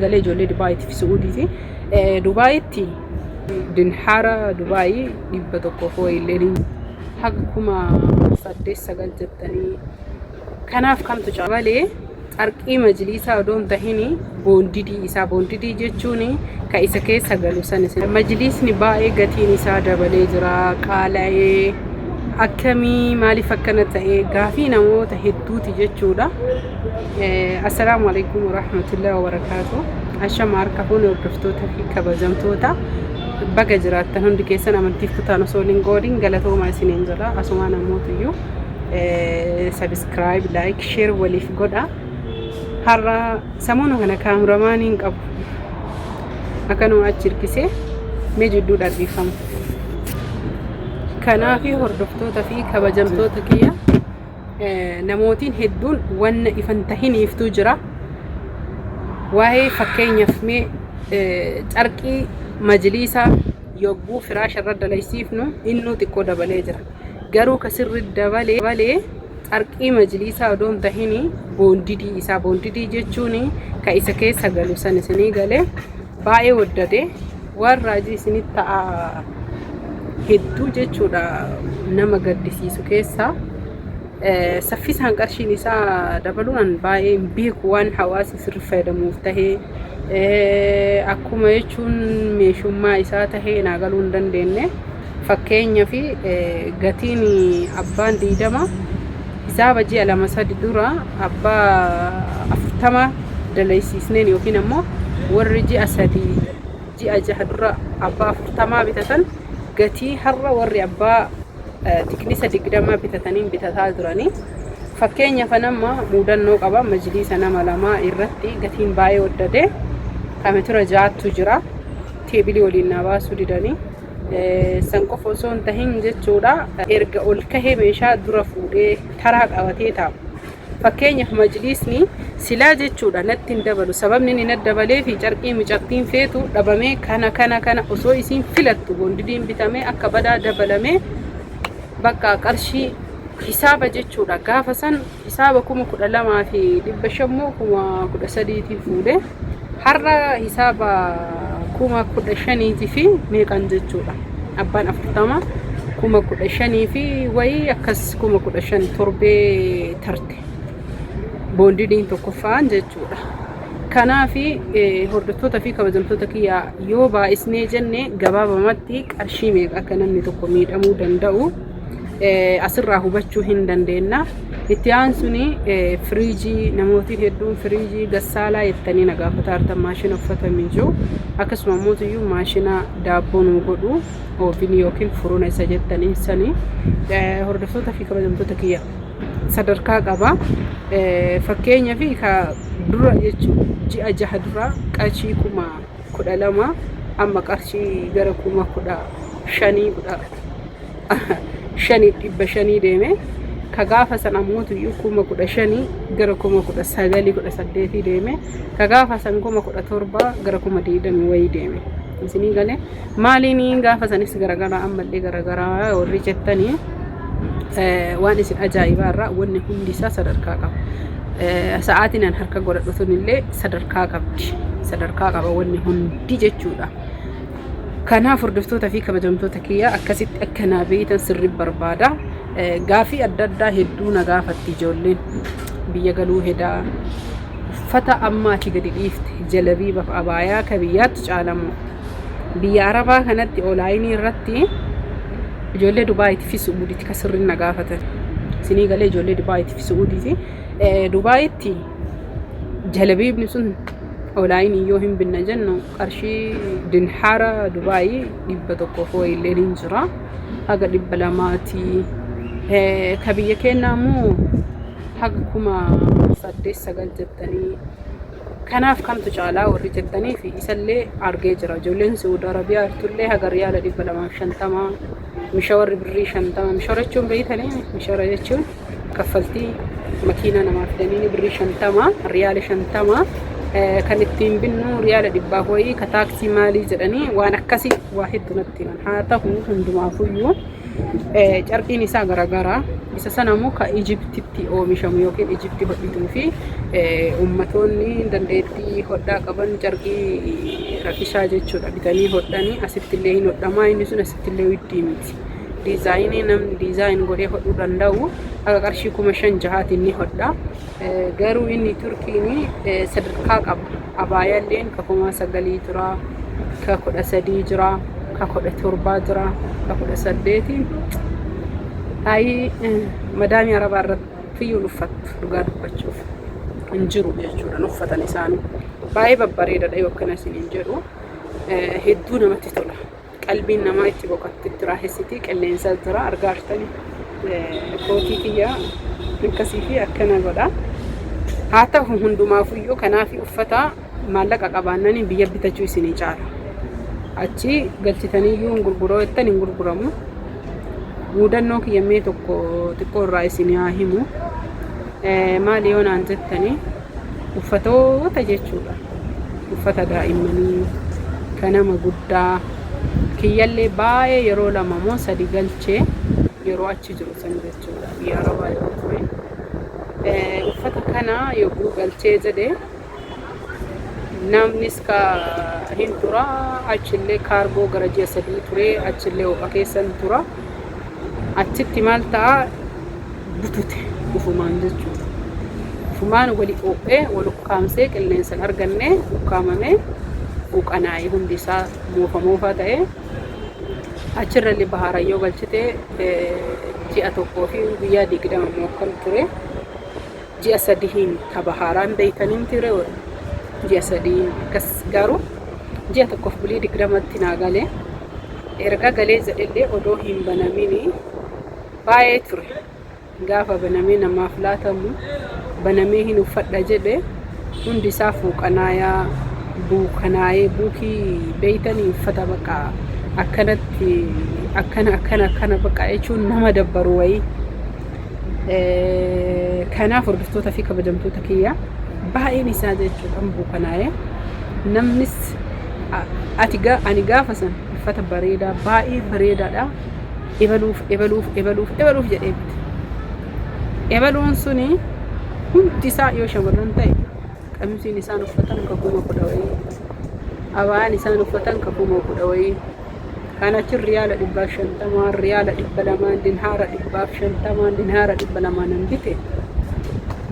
Galee ijoollee Dubaayitii fi Su'uudiiti. Dubaayitti dinhaara Dubaayii 100 fooyillee haga 8,000 9 jettanii kanaaf kamtu caala malee carqii majliisaa odoo hin tahini boondidii isaa boondidii jechuun ka isa keessa galu san isin majliisni baay'ee gatiin isaa dabalee jira qaala'ee akkamii maaliif akkana ta'e gaafii namoota hedduuti jechuudha. Assalaamu alaikum warahmatullahi wabarakaatu. Ashama harka fuune hordoftoota fi kabajamtoota baga jiraattan hundi keessan amantiif kutaan osoo hin qoodin galatoomaa isiniin jedha. Asumaan ammootiyyuu sabiskiraayib, laayik, sheer waliif godha. Har'a samoona kana kaameramaanii hin qabu. Akkanuma achi hirkisee mee jidduudhaan dhiifama. Kanaafi hordoftoota fi kabajamtoota kiyya namootiin hedduun wanna ifan tahiniiftuu jira. Waa'ee fakkeenyaaf mee carqii majliisaa yogguu firaasha irra dalaysiifnu innuu xiqqoo dabalee jira. Garuu ka sirri dabalee dabalee carqii majliisaa odoo hin tahini boondidii isaa boondidii jechuun ka isa keessa galu san isinii galee baay'ee waddade waan raajii isinitti ta'a hedduu jechuudha nama gaddisiisu keessaa saffisaan qarshiin isaa dabaluun an baay'ee hin beeku waan hawaasa sirri fayyadamuuf tahee akkuma jechuun meeshummaa isaa tahee naa galuu hin dandeenye fakkeenya fi gatiin abbaan 20 hisaaba ji'a 2 3 dura abbaa 40 dalaysiisneen yookiin ammoo warri ji'a 3 ji'a 6 dura abbaa 40 bitatan gatii har'a warri abbaa tiknisa 20 bitataniin bitataa turanii. Fakkeenyaaf nama muudannoo qaba majliisa nama lamaa irratti gatiin baay'ee waddade kaametura ja'attu jira teebilii waliin naa baasuu didanii san qofa osoo hin tahin jechuudha erga ol kahee meeshaa dura fuudhee taraa qabatee taa'u. Fakkeenyaaf majliisni silaa jechuudha natti hin dabalu sababni inni natti dabalee fi carqii micattiin feetu dhabamee kana kana kana osoo isiin filattu boondidiin bitamee akka badaa dabalamee bakka qarshii hisaaba jechuudha gaafa san hisaaba 12,500 moo 13,000tiin fuudhe har'a hisaaba 15,000tii fi meeqan jechuudha abbaan 40 15,000 fi wayii akkas 15,000 torbee tarte boondidiin tokkoffaan jechuudha. Kanaafi hordoftoota fi kabajamtoota kiyyaa yoo baay'isnee jenne gabaabamatti qarshii meeqa akka namni tokko miidhamuu danda'u asirraa hubachuu hin dandeenna. Itti aansuun firiijii namooti hedduun firiijii gassaalaa jettanii na gaafataa jirtan maashina uffata miicuu akkasuma mootiyyuu maashina daabboo nuu godhu oovinii yookiin furuna isa jettanii sanii hordoftoota fi kabajamtoota kiyya sadarkaa qaba. Fakkeenya fi ka dura jechuun ji'a 6 dura qarshii 12,000 amma qarshii gara 15,000 15,500 deeme. Ka gaafa san ammootuyyuu 15,000 gara 19,000 18 deeme. Ka gaafa san 17,000 gara 20,000 wayii deeme. Isinii galee maaliin gaafa sanis garagaraa ammallee garagaraa warri jettanii waan isin ajaa'ibaa irraa wanni hundi isaa sadarkaa qaba. Sa'aatiin an harka godhadhu sunillee sadarkaa qabdi. Sadarkaa qaba wanni hundi jechuudha. Kanaaf hordoftoota fi kabajamtoota kiyya akkasitti akka naa beektan sirri barbaada. Gaafii adda addaa hedduu na gaafatti ijoolleen biyya galuu hedaa. Uffata ammaati gadi dhiifte jalabiibaaf abaayaa ka biyyaatti caalamu. Biyya Arabaa kanatti olaayinii irratti ijoollee Dubaayitii fi Su'uudiitti ka sirriin na gaafatan. Isinii galee ijoollee Dubaayitii fi Su'uudiiti. Dubaayitti jalabiibni sun olaayinii yoo hin binna jennu qarshii dinhaara Dubaayii 100 fooyillee hin jira. Haga 200ti. Ka biyya keenyaa immoo haga 8,000 9 jettanii kanaaf kamtu caalaa warri jettanii fi isallee argee jira. Ijoolleen Saudi Arabiyaa jirtullee haga riyaala 250 mishawarri birrii 50 mishawara jechuun beeytanii mishawara jechuun kaffaltii makiinaa namaa fidanii birrii 50 riyaala 50 kan ittiin binnu riyaala dhibbaaf wayii ka taaksii maalii jedhanii waan akkasii waa hedduu natti himan haa ta'u hundumaafuyyuu. Carqiin isaa garaagaraa. Isa sana immoo ka Ijiptitti oomishamu yookiin Ijipti hodhituu fi ummatoonni dandeettii hodhaa qaban carqii rakishaa jechuudha bitanii hodhanii asitti illee hin hodhamaa inni sun asitti illee widdii miti. Diizaayinii namni diizaayin godhee hodhuu danda'u haga qarshii 5,000 6,000tiin ni hodha. Garuu inni Turkiin sadarkaa qaba. Abaayaalleen ka 9,000 jira, ka 13 jira, ka 17 jira, ka 18. Ayii madaamii arabaa irratti iyyuu uffattu dhugaa dubbachuuf hin jiru jechuudha uffatan isaanii. Baay'ee babbareedaadha yoo akkana isiniin jedhu hedduu namatti tola. Qalbiin namaa itti boqotti itti raahessiti qilleensa jira argaa jirtani. Kootii kiyya akkasii fi akkana godha. Haa ta'u hundumaafuyyuu kanaaf uffata maallaqa qabaannanii biyya bitachuu isinii caala. Achi galchitaniyyuu hin gurguroo jettan hin gurguramu. Mudannoo kiyya mee tokko xiqqoo irraa isin haa himu. Maali yoo naan jettanii uffatoota jechuudha. Uffata daa'immanii kan nama guddaa kiyyallee baay'ee yeroo lama moo sadi galchee yeroo achi jiru san jechuudha. Biyya Arabaa yeroo ture. Uffata kana yogguu galchee jedhe namnis ka hin tura achillee kaargoo gara ji'a 3 ture achillee ho'a keessan tura. Achitti maal ta'a butute ufumaan jechuudha. Ufumaan wali oo'ee wal ukkaamsee qilleensa hin arganne ukkaamamee quuqanaa'ee hundi isaa moofa moofaa ta'ee achirrallee bahaara yoo galchite ji'a tokkoo fi guyyaa 20 immoo akkam ture. Ji'a sadihiin ka bahaaraan beeytaniin ture ji'a sadiin akkas garuu ji'a tokkoof bulii 20tti naa gale. Erga galee jedhellee odoo hin banamini baay'ee ture. Gaafa banamee namaaf laatamu banamee hin uffadha jedhe hundi isaa fuuqanaayaa buukanaayee buukii beeytanii uffata baqa akkanatti akkana akkana akkana baqa jechuun nama dabbaru wayii. Kanaaf hordoftoota fi kabajamtoota kiyya baay'een isaa jechuudha buukanaayee namnis ati ani gaafa san uffata bareedaa baay'ee bareedaadha. Ebaluuf ebaluuf ebaluuf ebaluuf jedhee bite. Ebaluun suni hundi isaa yoo shamarran ta'e qamisiin isaan uffatan ka 10,000 wayii, abaayaan isaan uffatan ka 10,000 wayii. Kan achi riyaala 150n, riyaala 200n, dinhaara 150n, dinhaara 200n nan bite.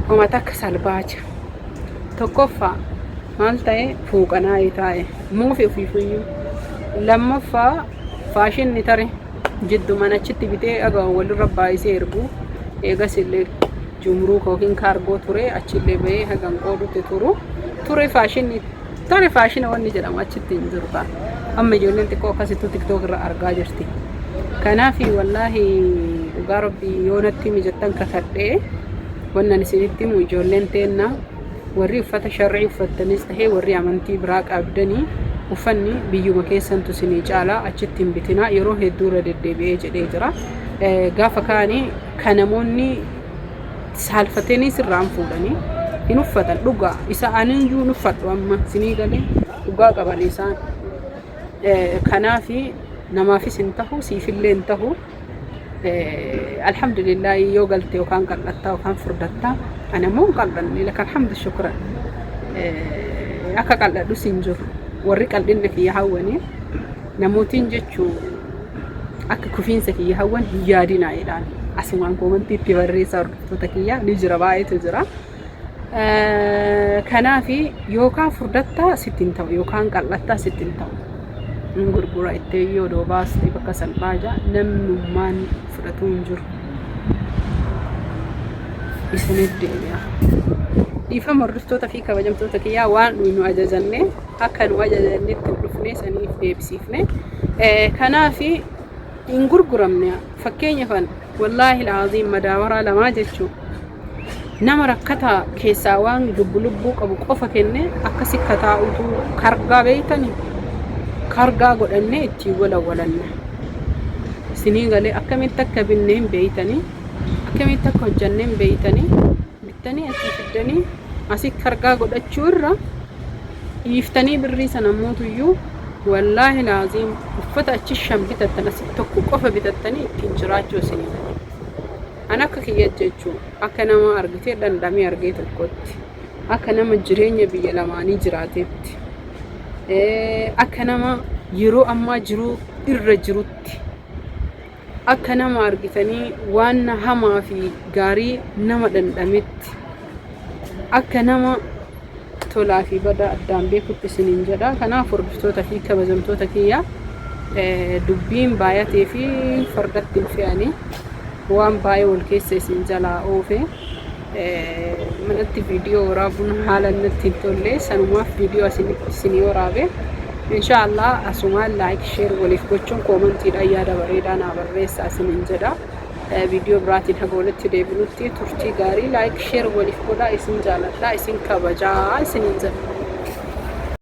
Homa takka salbaacha. Tokkoffaa maal ta'e fuuqanaa'ee taa'e muufi ofiifuyyuu. Lammaffaa faashinni tare jiddumaan achitti bitee aga walirra baay'isee ergu eegas illee jumruuka yookiin kaargoo ture achillee bahee hagan qoodutti turu ture faashinni tare faashina wanni jedhamu achitti hin jiru ta'a. Amma ijoolleen xiqqoo akkasittuu tiktook irra argaa jirti. Kanaaf wallaahi dhugaa rabbii yoo natti himi jettan kakadhee wannan isinitti himu ijoolleen teennaa Warri uffata shar'ii uffattanis tahee warri amantii biraa qabdanii uffanni biyyuma keessantu isinii caala achitti hin bitinaa yeroo hedduu irra deddeebi'ee jedhee jira. Gaafa kaani ka namoonni saalfatanii sirraan fuudhanii hin uffatan dhugaa isa aniyyuu hin uffadhu amma isinii galee dhugaa qaban isaan. Kanaafi namaafis hin tahu siifillee hin tahu. Alhamdulillah yoo galte yookaan qal'attaa yookaan furdattaa ani ammoo hin qal'anne laka alhamdu shukran akka qal'adhus hin jiru warri qal'inna kiyya hawwanii namootiin jechuu akka kufiinsa kiyya hawwan hin yaadinaa jedhaan asumaan koomantii itti barreessaa hordoftoota kiyya ni jira baay'eetu jira. Kanaaf yookaan furdattaa sitti hin ta'u yookaan qal'attaa sitti hin ta'u. Hin gurgura ittee yoo odoo baaste bakka salphaa jaa namnummaan fudhatuu hin jiru. Isinit deebi'a. Dhiifama hordoftoota fi kabajamtoota kiyyaa waan nu ajajanne akka nu ajajannetti hin dhufne saniif deebisiifne. Kanaaf hin gurguramne fakkeenyaaf wallaahi alaaziim madaabaraa lamaa jechuun nama rakkataa keessaa waan lubbu lubbuu qabu qofa kenne akkasi kataa'utu kargaa beeytani kargaa godhannee ittiin walawwalanna. Isinii galee akkamitti akka binnee hin beeytanii akkamitti akka hojjannee hin beeytanii bittanii asii fiddanii asii kargaa godhachuu irra dhiiftanii birrii sana mootuyyuu Wallaahi laaziim uffata achi shan bitattan asitti tokko qofa bitattanii ittiin jiraachuu isinii fedha. An akka kiyya jechuun akka nama argitee dhandhamee argee tokkotti, akka nama jireenya biyya lamaanii jiraateetti, akka nama yeroo ammaa jiruu irra jirutti, akka nama argitanii waan hamaa fi gaarii nama dhandhametti, akka nama tolaa fi badaa addaan beekutti isiniin jedha. Kanaaf hordoftoota fi kabajamtoota kiyya, dubbiin baay'atee fi fardatti hin fe'anii waan baay'ee wal keessa isin jalaa oofe. Manatti viidiyoo waraabuun haala natti hin tolle, sanumaaf viidiyoo isinii waraabe. Inshaallah asumaan like, share waliif gochuun koomantiidhaan yaada bareedaa naa barreessaa isiniin jedha. Viidiyoo biraatiin haga walitti deebinutti turtii gaarii. Like, share waliif godhaa. Isin jaaladha, isin kabajaa isiniin jedha.